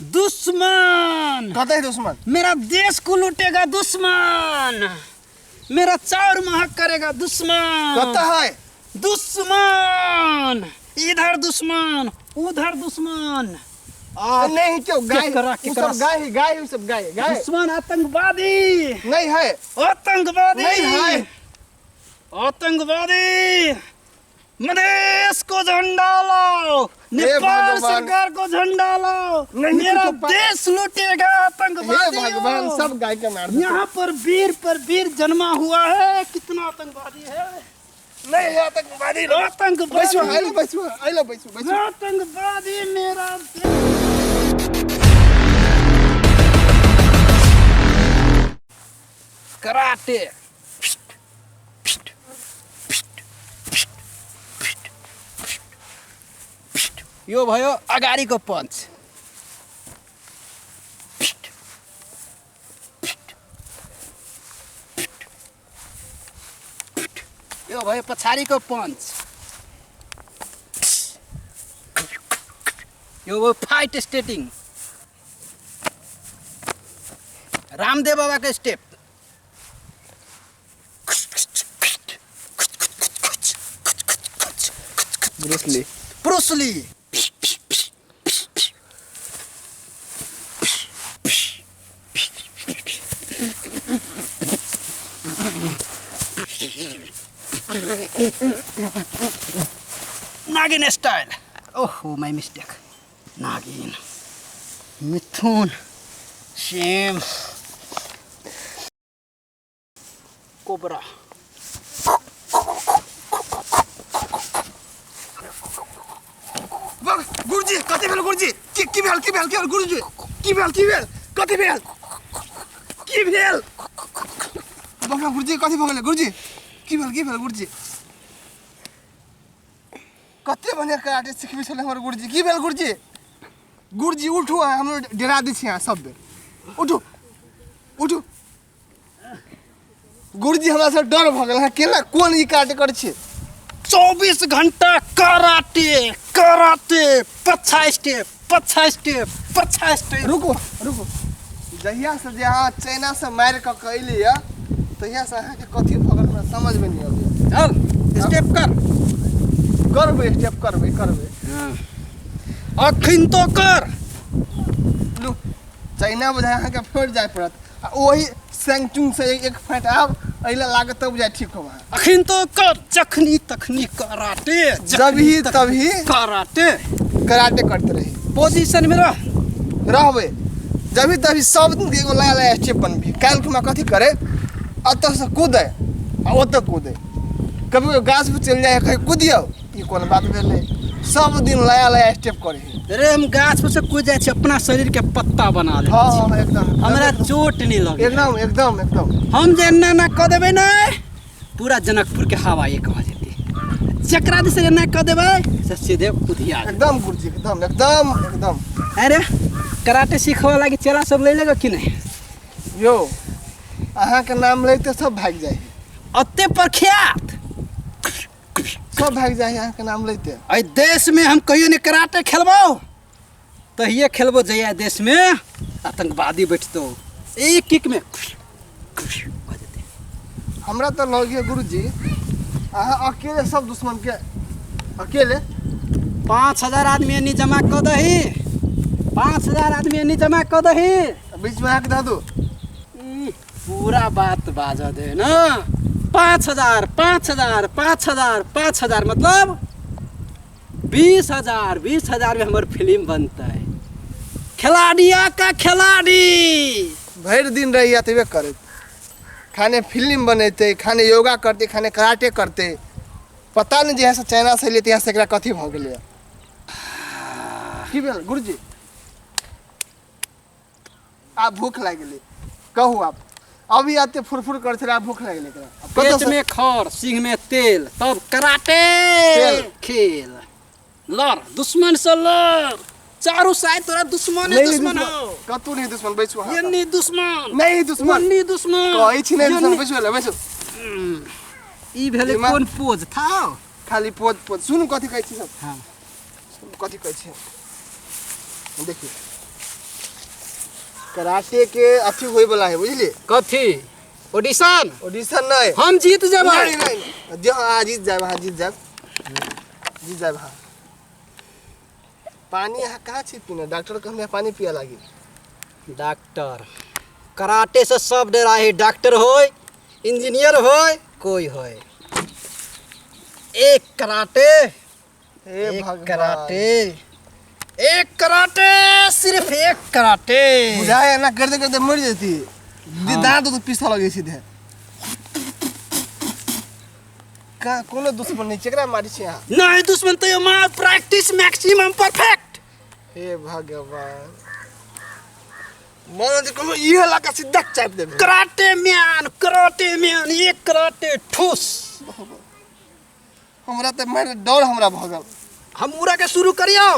दुश्मन। कतऽ है दुश्मन? मेरा देश को लूटेगा दुश्मन, मेरा चाउर महक करेगा दुश्मन। कतऽ है? दुश्मन इधर, दुश्मन उधर, दुश्मन आ नहीं क्यों गाय केकरा- उ केकरा- सब गाय है, गाय है, उ सब गाय है, गाय दुश्मन आतंकवादी नहीं है। आतंकवादी नहीं है। आतंकवादी, मधेश को झंडा लाओ, नेपाल भगवान। सरकार को झंडा लाओ। नहीं, मेरा तो पा- देश लूटेगा हे आतंकवादी। भगवान, सब गाय के मार देते। यहाँ पर वीर पर वीर जन्मा हुआ है, कितना आतंकवादी है। नहीं है आतंकवादी। बैसू, आतंकवादी, आइलो बैसू, आइलो बैसू, बैसू। आतंकवादी मेरा देश। कराटे। यो भयो अगाडिको पञ्च। यो भयो पछाडिको पञ्च। यो भयो फाइट स्टेटिङ, रामदेव बाबाको step. Bruce Lee. Bruce Lee. नागिन स्टाइल। ओहो, my mistake. नागिन, मिथुन, सेम, कोबरा। गुरुजी, कथी भेल गुरुजी? की की भेल, की भेल, की भेल गुरुजी? की भेल, की भेल, कथी भेल, की भेल? बकरा गुरुजी, कथी भऽ गेलै गुरुजी? की भेल, की भेल गुरुजी? कते बढ़िया कराटे सिखबै छलै हमर गुरुजी। की भेल गुरुजी? गुरुजी उठू, अहाँ हमरो डरा दै छी अहाँ सब बेर। उठू, उठू गुरुजी, हमरा से डर भऽ गेल। अहाँ केना कोन ई काज करै छियै? 24 घंटा कराटे, कराटे, पछा स्टेप, पछा स्टेप, पछा स्टेप। रुकू, रुकू। जहिया से जे अहाँ चाइना से मारि कऽ के अयली यऽ, तहिया से अहाँके कथी भऽ गेल, हमरा समझमे नहि अबैया। चल, स्टेप कर। करबै स्टेप, करबै, करबै। अखन तो कर। लू, चाइना बुझाइ अहाँके फेर जाय पड़त आ ओही सैंगचुंग से एक फाँट आब एहि लागत तब बुझाइ ठीक होब अहाँ। अखन तो कर। जखनी तखनी कराटे। जब ही तभी कराटे। कराटे करते रही। पोजीशन में रह। रहबै। जब तभी सब दिन के एगो नया नया स्टेप बनबी। काल्हि खुमा कथी करे, एतऽ से कूदै आ ओतऽ कूदै, कभी कभी गाछ पर चलि जाइ, कहीं कूदियौ। ई कोन बात भेलै? सब दिन नया नया स्टेप करे। रे, हम गाछ पर से कूद जाइ छी, अपना शरीर के पत्ता बना ले। हाँ, एकदम। हमरा चोट नहीं लगे। एकदम, एकदम, एकदम। हम जे एना एना कऽ देबै ने, पूरा जनकपुर के हवा एक भऽ जेतै। जकरा दिस एना कऽ देबै से सीधे उधिया जेतै। एकदम गुरुजी, एकदम, एकदम, एकदम। अरे, कराटे सीखबऽ लागी चेला सब ले लेगा कि नहीं? यौ, अहाँके नाम लैते सब भागि जाइ। अते प्रख्यात। सब भागि जाइ अहाँके नाम लैते। एहि देश में हम कहियो नहीं कराटे खेलबो, तहिए खेलबो जहिया देश में आतंकवादी बैठतो, एक किक में भऽ जेतै। हमरा तऽ लगैए गुरुजी, अहाँ अकेले सब दुश्मनके अकेले। 5000 आदमी एनी जमा कऽ दही, 5000 आदमी एनी जमा कऽ दही। बीचमे अहाँके दऽ दू। पूरा बात बाजऽ दे न। 5000, 5000, 5000, 5000, मतलब 20,000। 20,000 में हमर फिल्म बनतै, खिलाड़िया का खिलाड़ी। भरि दिन रहैया तबे करैत, खाने फिल्म बनेतै, खाने योगा करतै, खाने कराटे करतै। पता नहि जहियासँ चाइनासँ एलियै तहियासँ एकरा कथी भऽ गेलैए। की भेल गुरुजी? आब भूख लागि गेलै, कहू आब। अभी एते फुरफुर करै छलै, आब भूख लागि गेलै एकरा। आब पेट कतऽसँ में खर, सिंह में तेल, तब कराटे। तेल। खेल लड़, दुश्मन से लड़, चारू साइड तोरा दुश्मन नहीं दुश्मन दुश्मन हो। कतौ नहीं दुश्मन, बैसू अहाँ। एन्नी दुश्मन। नहीं दुश्मन। ओन्नी दुश्मन। कहै छी नहीं दुश्मन। एन्नी- बैसू, ले बैसू। ई भेलै कोन पोज थाओ? खाली पोज पोज। सुनू कथी कहै छी सब। हाँ। सुनू कथी कहै छी। देखियौ। कराटे के अथी होय वाला है, बुझलिए? कथी ऑडिशन? ऑडिशन नहीं। हम जीत जेबै। नहीं नहीं नहीं। जे हाँ, जीत जाए, हाँ जीत जाए, जीत जाए। हाँ, पानी अहाँ कहाँ छी पीने? डॉक्टर कहने पानी पिया लागी। डॉक्टर कराटे से सब डरा है, डॉक्टर होय, इंजीनियर होय, कोई होय। एक कराटे, हे एक भगवान। कराटे, एक कराटे, सिर्फ एक कराटे। बुझाए ना करते करते मर जेती। दाँत तो पीसा लगे सीधे। का कोनो दुश्मन नहीं, केकरा मारै छी अहाँ? नहीं दुश्मन तो ये मार, प्रैक्टिस मैक्सिमम परफेक्ट। हे भगवान, मन जे कोनो इहे लका सीधा चापि देबै। कराटे मैन, कराटे मैन, एक कराटे ठूस। हमरा तऽ मारि डर हमरा भऽ गेल। हम उड़ा के शुरू करियौ,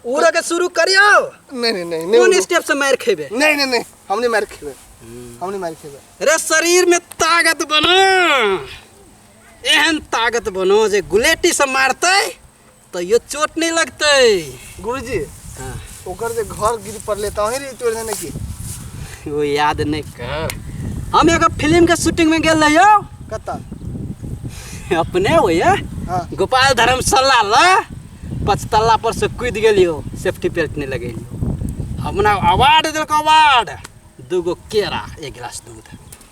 उड़ा के शुरू करियौ। नहीं नहीं नहीं नहीं। कोन स्टेप से मार खेबे? नहीं नहीं नहीं, हम नहीं मारि खेबै, हम नहीं मारि खेबै। रे शरीर में ताकत बनो, एहन ताकत बनो जे गुलेटी से मारतै तो यो चोट नहीं लगतै। गुरुजी, हाँ। ओकर जे घर गिर पड़ले तऽ अहीं रही तोड़ि देने की? वो याद नहीं कर। हम एगो फिल्म के शूटिंग में गेल रहियो। कतऽ? अपने होइए। हाँ। गोपाल धर्मशाला ला पचतल्ला पर से कूद गेलियो, सेफ्टी बेल्ट नहीं लगेलियो। हमरा अवार्ड देलक, अवार्ड दूगो केरा, एक गिलास दूध।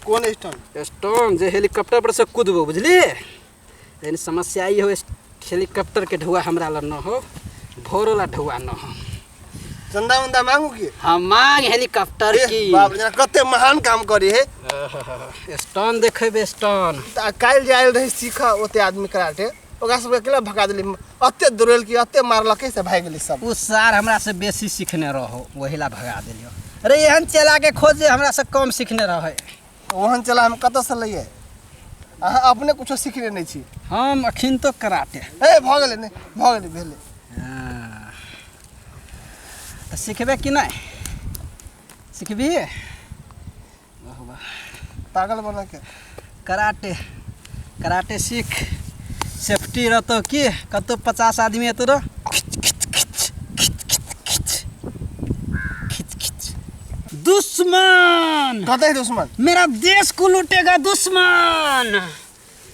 कोन स्टोन? स्टोन जे हेलीकॉप्टर पर से कूदबो, बुझलिए? लेकिन समस्या ई हो, हेलीकॉप्टर के ढुआ हमरा लग न हो, भोरो ला ढुआ न हो। चंदा उंदा मांगू की? हम मांग हेलीकॉप्टर ए, की। बाप रे, कते महान काम करी है। स्टोन देखेबे, स्टोन। तऽ काल्हि जे आयल रही सीख ओते आदमी कराटे, ओकरा सबके अकेला भगा देली। अते दौड़ेल की अते मारलकै से भागि गेलै सब। उ सार हमरा से बेसी सीखने रहो, वही ला भगा देलियो। अरे एहन चला के खोज जे हमरा से कम सीखने रहे। ओहन चला हम कतऽसँ लैयै? अहाँ अपने कुछो सीखने नहि छी। हम अखन तो कराटे। ए भऽ गेलै, नहि भऽ गेलै, भेलै। हाँ। तऽ सिखबे कि नहि सिखबी? पागल बना के कराटे, कराटे सीख, सेफ्टी रहतौ की कतौ 50 आदमी एतौ रह, खिच खिच खिच खिच खिच खिच खिच खिच। दुश्मन कतऽ है दुश्मन? मेरा देश को लूटेगा दुश्मन,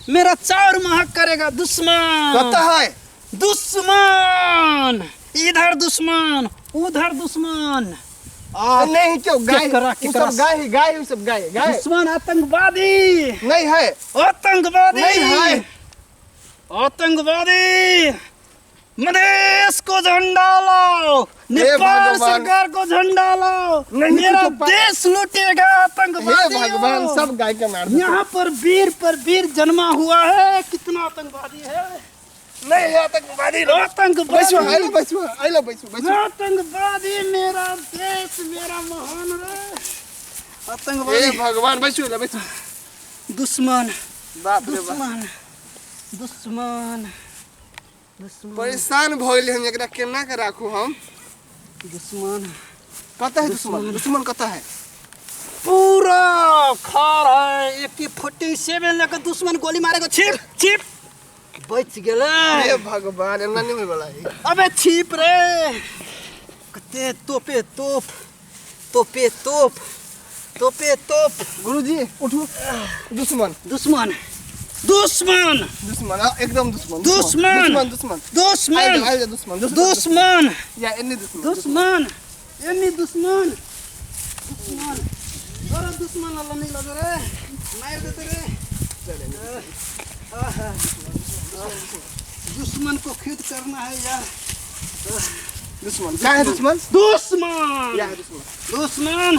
मेरा चाउर महक करेगा दुश्मन। कतऽ है दुश्मन? इधर दुश्मन, उधर दुश्मन। आ नहीं क्यों गाय केकरा- उ केकरा- सब गाय है, गाय है, उ सब गाय है, गाय दुश्मन आतंकवादी नहीं है, आतंकवादी नहीं है, आतंकवादी। मधेश को झंडा लाओ, नेपाल भगवान। सरकार को झंडा लाओ, नहीं, मेरा कुछ देश लूटेगा हे आतंकवादी। भगवान, सब गाय के मार देते। यहाँ पर वीर पर वीर जन्मा हुआ है, कितना आतंकवादी है। नहीं है आतंकवादी, आतंकवादी, बैसू, आइलो बैसू, आइलो बैसू, बैसू। आतंकवादी मेरा देश, मेरा महान रे आतंकवादी। हे भगवान, बैसू, आइलो बैसू। दुश्मन, बाप रे बाप, दुश्मन, दुश्मन, दुश्मन। परेशान भऽ गेली हम, एकरा केना के राखू हम? दुश्मन कतऽ है दुश्मन? दुश्मन कतऽ है? पूरा खार है, AK-47 लेकर दुश्मन गोली मारेगा, छिप छिप बच गेलै। हे भगवान, एना नहि होय वाला है। अबे छिप रे, कते तोपे तोप, तोपे तोप, तोपे तोप। गुरुजी उठू, दुश्मन, दुश्मन, दुश्मन, दुश्मन, हाँ, एकदम दुश्मन, दुश्मन, दुश्मन, दुश्मन, दुश्मन, आइल जा, आइल जा, दुश्मन, दुश्मन, दुश्मन, या एन्ने दुश्मन, दुश्मन, एन्ने दुश्मन, दुश्मन। अरे दुश्मन अल्लाह नहीं लगे रे, मार देते रे। आहा, दुश्मन को खुद करना है यार। दुश्मन कहाँ है दुश्मन? दुश्मन, या है दुश्मन, दुश्मन,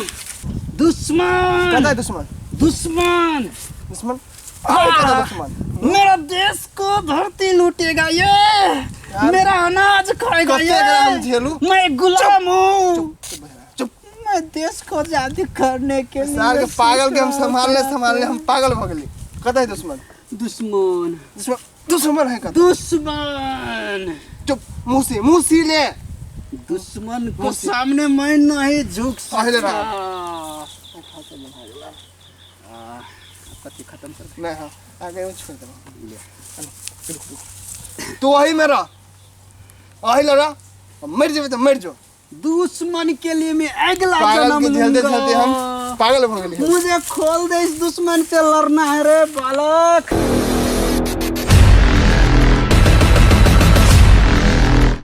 दुश्मन, कतऽ है दुश्मन? दुश्मन, दुश्मन, हाँ, कतऽ है दुश्मन? मेरा देश को धरती लूटेगा ये, मेरा अनाज खाएगा कते ये, एकरा हम झेलू? मैं गुलाम हूँ, चुप। मैं देश को आजादी करने के लिए सार के पागल के हम संभालने संभालने हम पागल भऽ गेली। कतऽ है दुश्मन? दुश्मन, दुश्मन, दुश्मन है कतऽ? दुश्मन। चुप, मुँह से, मुँह सी ले। दुश्मन को मुँह से। सामने मैं नहीं झुक पहले सकता। रहा। आ, कथी खत्म कर नहीं, हाँ, आगे वो छोड़ देबो। रुक, रुक। तू वही में रह, वही लड़ा, मर जेबे तऽ मर जो। दुश्मन के लिए मैं अगला पागल जन्म के झेलते लूंगा। झेलते हम पागल हो गेलियै। मुझे खोल दे, इस दुश्मन से लड़ना है रे बालक।